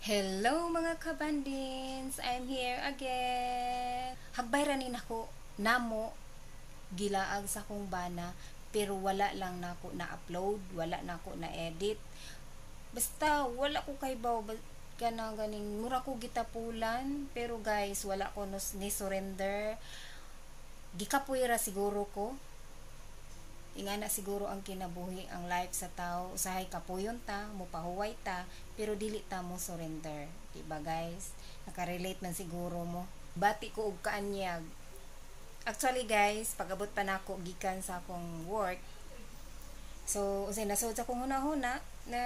Hello, mga kabandins! I'm here again. Hagbay ra ni nako namo gilaag sa akong bana, pero wala lang nako na upload, wala nako na edit. Basta wala ko kaybaw kanang ganing mura ko gitapulan, pero guys, wala ko ni surrender. Gikapoy ra siguro ko. Ingana siguro ang kinabuhi, ang life sa tao. Usahay kapuyon ta, mopahuway ta, pero dili ta mo surrender, di ba, guys? Nakarelate man siguro mo. Bati ko og kaanyag. Actually, guys, pag-abot pa nako gikan sa akong work, so unsay nasud sa akong hunahuna na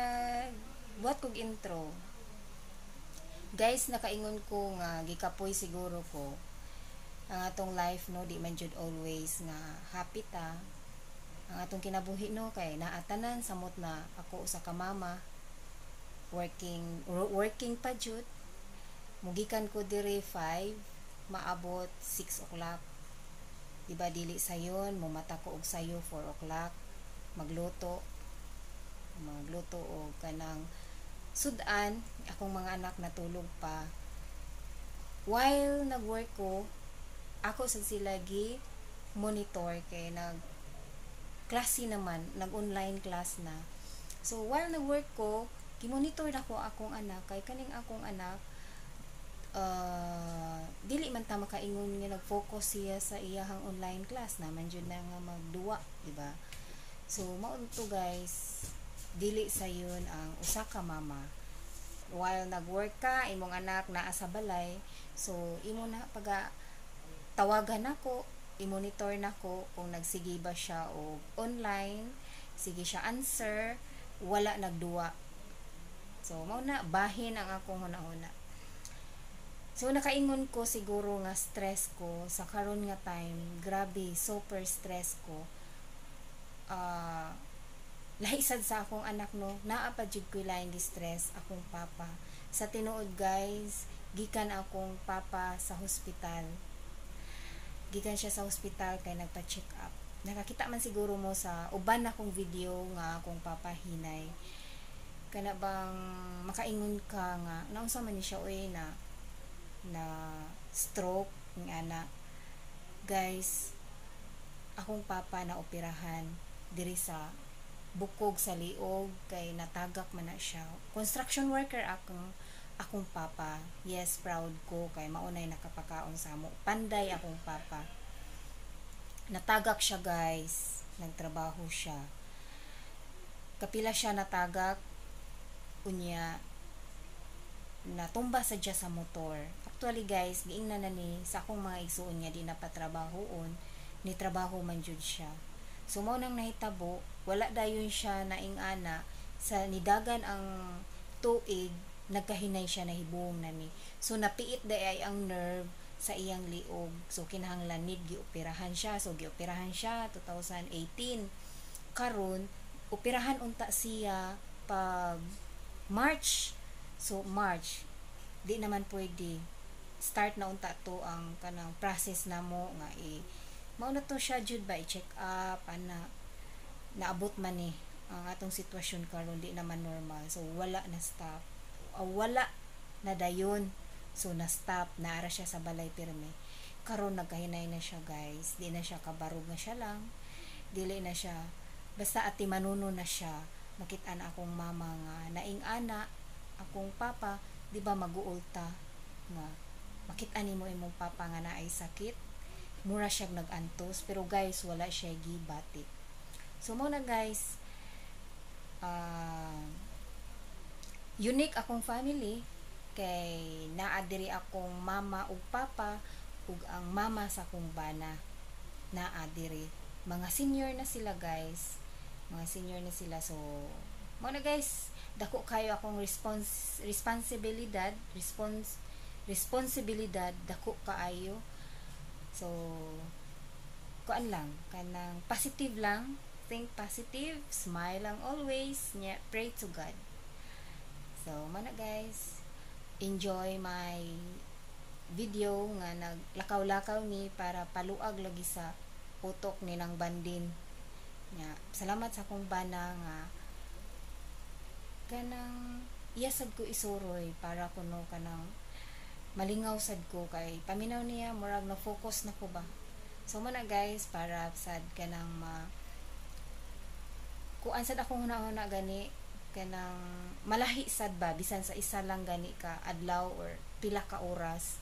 buhat kog intro. Guys, nakaingon ko nga gikapoy siguro ko. Ang atong life, no, di man jud always nga happy ta. Ang atong kinabuhi, no, kay naatanan samot na ako usa ka mama, working, working pa jud. Mugikan ko diri 5, maabot 6 o'clock. Di ba dili sayon, mumata ko og sayo 4 o'clock, magluto, magluto og kanang sudan, akong mga anak natulog pa. While nag-work ko, ako sad sila gi monitor kay nag klase naman, nag-online class na. So while nag-work ko, gi-monitor nako akong anak kay kaning akong anak, dili man ta makaingon nga nag-focus siya sa iyahang online class na man jud na nga magduwa, di ba? So mao to, guys, dili sayon ang usa ka mama. While nag-work ka, imong anak naa sa balay, so imo na paga tawagan nako, i-monitor nako kung nagsige ba siya og online, sige siya answer, wala nagduwa. So mao na, bahin ang akong hunahuna. So nakaingon ko siguro nga stress ko sa karon nga time, grabe, super stress ko. Lahi sad sa akong anak, no, naa pa jud ko'y laing gi-stress, akong papa. Sa tinuod, guys, gikan akong papa sa hospital. Gikan siya sa hospital kay nagpa-check up. Nakakita man siguro mo sa uban akong video nga akong papa hinay. Kana bang makaingon ka nga naunsa man ni siya oy, na na stroke nga ana. Guys, akong papa na operahan diri sa bukog sa liog kay natagak man na siya. Construction worker akong papa. Yes, proud ko kay maunay nakapakaon sa amo. Panday akong papa. Natagak siya, guys. Nagtrabaho siya. Kapila siya natagak, unya natumba sa siya sa motor. Actually, guys, giingnan na ni sa akong mga igsuon niya di na patrabahoon, ni trabaho man jud siya. So mao nang nahitabo, wala dayon siya naing-ana sa nidagan ang tuig, nagkahinay siya, nahibong na ni. So napiit day ay ang nerve sa iyang liog. So kinahanglan need gioperahan siya. So gioperahan siya 2018. Karon operahan unta siya pag March. So March, di naman pwede, start na unta to ang kanang process namo nga i mao na to siya jud ba, i-check up ana. Naabot man ni ang atong sitwasyon karon, di naman normal. So wala na stop, wala na dayon. So na stop, naara siya sa balay pirmi. Karon nagkahinay na siya, guys. Di na siya kabarog nga siya lang, dili na siya basta ati manuno na siya. Makit-an akong mama nga naing ana akong papa, di ba maguulta nga makit-an nimo imong papa nga naay sakit, mura siya nag-antos, pero guys, wala siya gibati. So mo na, guys, unique akong family kay naa diri akong mama ug papa ug ang mama sa akong bana naa diri. Mga senior na sila, guys, mga senior na sila. So mo na, guys, dako kayo akong responsibilidad, responsibilidad, dako kaayo. So kuan lang, kanang positive lang, think positive, smile lang always nya, pray to God. So mana, guys, enjoy my video nga naglakaw-lakaw ni para paluag lagi sa utok ni nang bandin nya. Salamat sa akong bana nga kanang Iya sad ko isuroy para kuno kanang malingaw sad ko kay paminaw niya murag na focus na ko ba. So mo na guys, para sad kanang ma kuan sad akong huna-huna gani kanang malahi sad ba bisan sa isa lang gani ka adlaw or pila ka oras.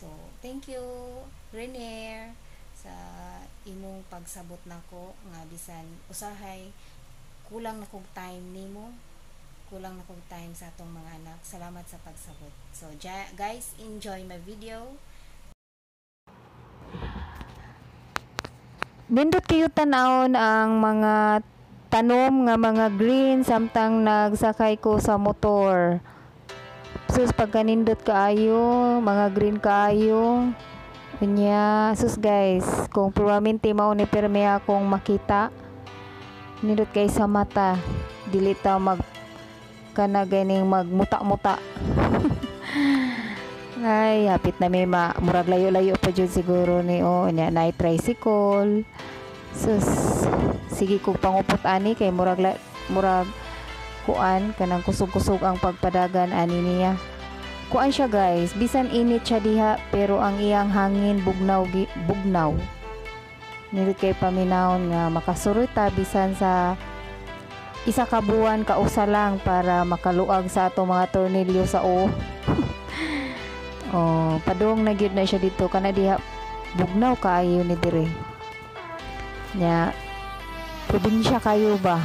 So thank you Renair sa imong pagsabot nako nga bisan usahay kulang na kog time nimo, kulang na kog time sa atong mga anak. Salamat sa pagsabot. So guys, enjoy my video. Nindot kayo tan-awon ang mga tanom nga mga green samtang nagsakay ko sa motor. Sus, pagkanindot kaayo, mga green kaayo. Unya, sus guys, kung probablemente mao ni pirmi akong makita, nindot kay sa mata, dili ta mag kana ganing magmuta-muta. Ay, hapit na may murag layo-layo pa jud siguro ni o nya na tricycle. Sus, sige kog pangupot ani kay murag murag kuan kanang kusog-kusog ang pagpadagan ani niya. Kuan siya guys, bisan init siya diha pero ang iyang hangin bugnaw bugnaw. Nindot kay paminawon nga makasuroy ta bisan sa isa ka buwan kausa lang para makaluag sa atong mga tornilyo sa o. Oh, padung na gyud na siya dito kana diha bugnaw kaayo ni dire. Nya probinsya kayo ba?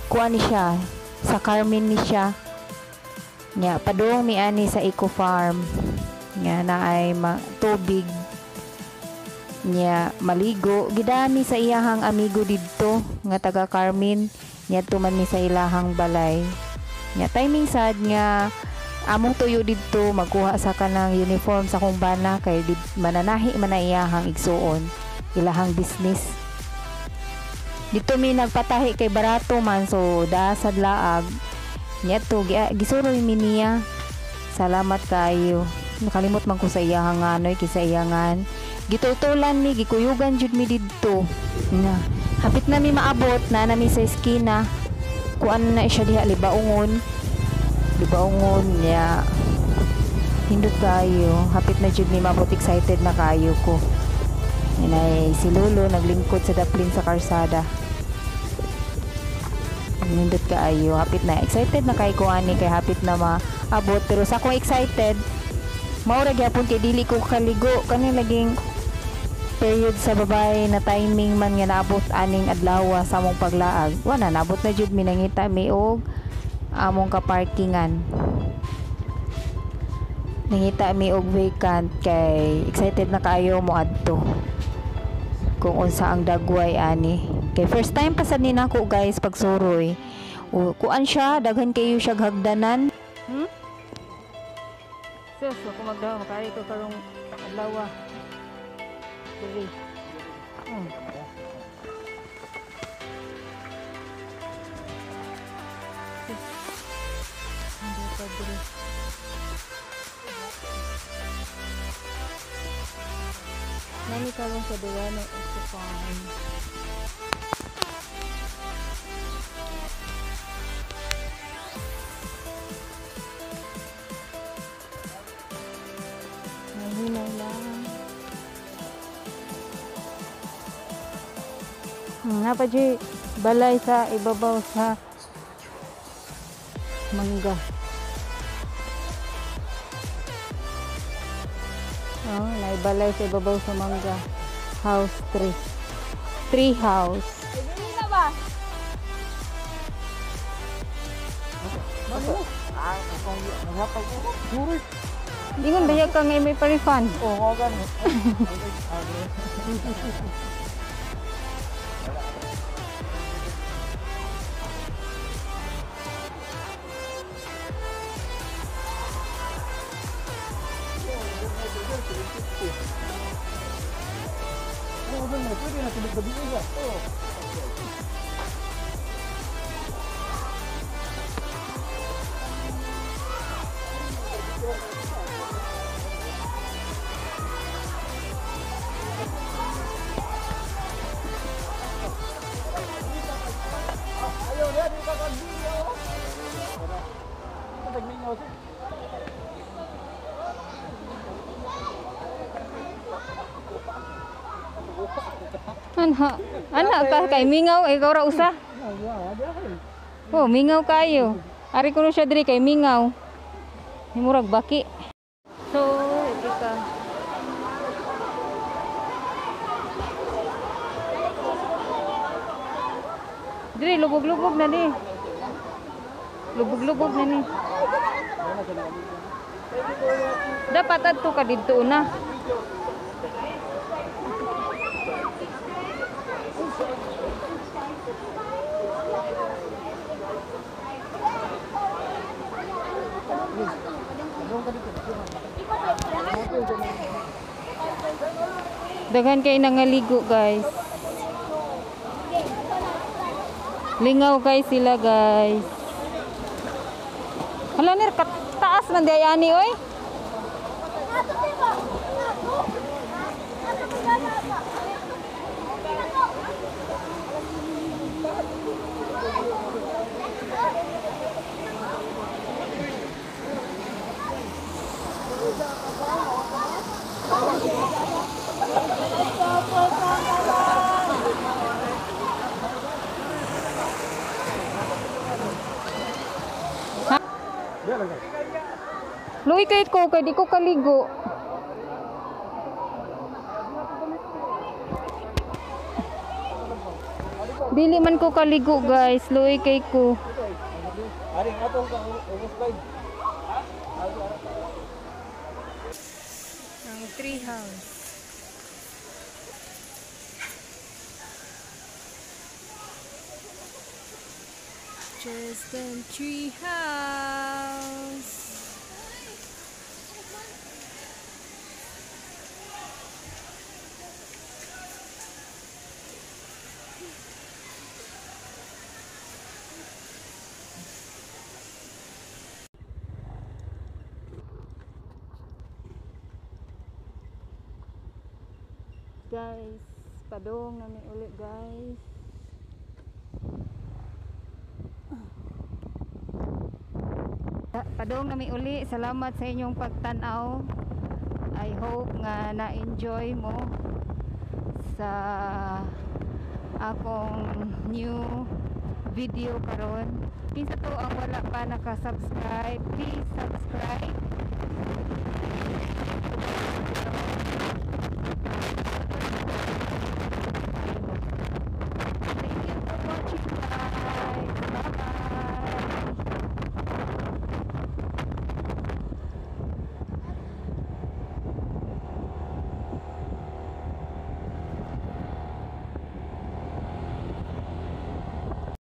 Kuan ni siya sa Carmen ni siya. Nya padung mi ani sa Eco Farm. Nya naay tubig. Nya maligo gidami sa iyahang amigo didto nga taga Carmen. Nya tuman mi sa ilahang balay. Nya timing sad nga among tuyo didto magkuha sa kanang uniform sa akong bana kay mananahi man na iyahang igsuon, ilahang business. Dito mi nagpatahi kay barato man, so dasad laag. Nya to gisuroy mi niya. Salamat kaayo. Nakalimot man ko sa iyahang nganoy kaysa iyangan. Gitutulan mi, gikuyugan jud mi didto. Na hapit na mi maabot na nami sa eskina. Kuan na siya diha libaungon. Libaungon niya. Hindot kaayo. Hapit na jud mi maabot, excited na kaayo ko. Inay si Lolo naglingkod sa daplin sa karsada. Nindot kaayo, hapit na. Excited na kay ko ani kay hapit na maabot, pero sa akong excited mao ra gyapon kay dili ko kaligo kani laging period sa babae na timing man nga naabot aning adlaw sa among paglaag. Wala naabot na jud mi, nangita mi og among kaparkingan. Nangita mi og vacant kay excited na kaayo mo adto kung unsa ang dagway ani. Kay first time pa sad ni nako guys pagsuroy. Kuan siya, daghan kayo siya hagdanan. Sus, ako magdaw makari ko karong adlaw. Diri. Hindi pa diri. Nani karon sa Duano Eco Farm. Nahinay lang. Napa jud balay sa ibabaw sa mangga. Oh, naibalay sa ibabaw sa mangga. House tree. Tree house. Ay, na ba? Ingon ba ka nga may pa-refund? Oo, gani. Ana, ana ka kay mingaw ikaw ra usa. Oh, mingaw kayo. Ari kuno siya diri kay mingaw. Murag baki. So, ito ka. Diri lubog-lubog na ni. Lubog-lubog na ni. Dapat adto ka didto na. Daghan kay nangaligo, guys. Lingaw kay sila, guys. Hala nir taas man di ani oy. Luwi kay ko kay di ko kaligo. Dili man ko kaligo, guys. Luwi kay ko. Ang tree house. Justin Tree House. Guys, padong nami ulit, guys. Padong nami uli. Salamat sa inyong pagtan-aw. I hope nga na-enjoy mo sa akong new video karon. Kinsa to ang wala pa naka-subscribe, please subscribe.